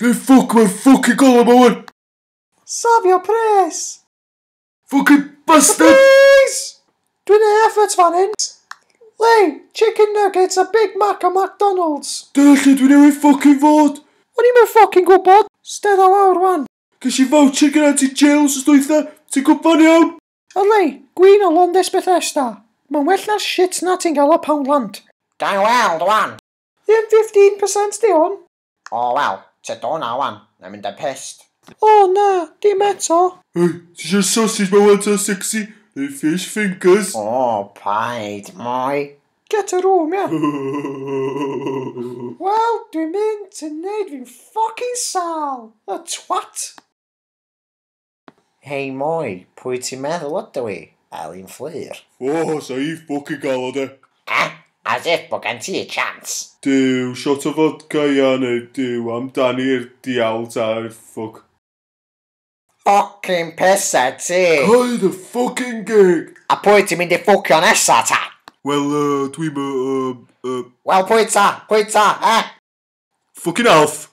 Lle ffwc mae'r fucking golau ma wan? Safio pres! Fucking bastard! Please! Dwi'n ei effort fan hyn. Lei, chicken nuggets a Big Mac a McDonald's. Dyna lle dwi'n newid fucking fod! O'n i'm yn fucking gwybod. Stedda lawr wan. Ges i voucher gan Auntie Jill wsos dwytha, ti'n gwybod iawn? A Lei, gwin o Londis Bethesda. Mae'n well na'r shit na ti'n gael o Poundland. Gael weld wan. Ddim 15% di hwn. O wel, ty do na wan. Na mynd yn pissed. O na, dim eto. Hei, ti eisiau sausage ma 1 to 60? Neu fish fingers? O, paid, moi. Get a room, ia. Wel, dwi'n mynd ti'n neud fi'n fucking sâl. Y twat. Hei moi, pwy ti'n meddwl ydw i? Elin Fflur. O, sa i fucking gael o de. Eh? As if bod gen ti chance. Duw, shot o vodka ia, neu duw, amdani'r diawl ta'r ffwc. Fucking pissed ti. Cau the fucking gig! A pwy ti'n mynd i ffwcio nesa ta? Wel, dwi'n Wel, pwy ta? Pwy ta, eh? Fucking Alf!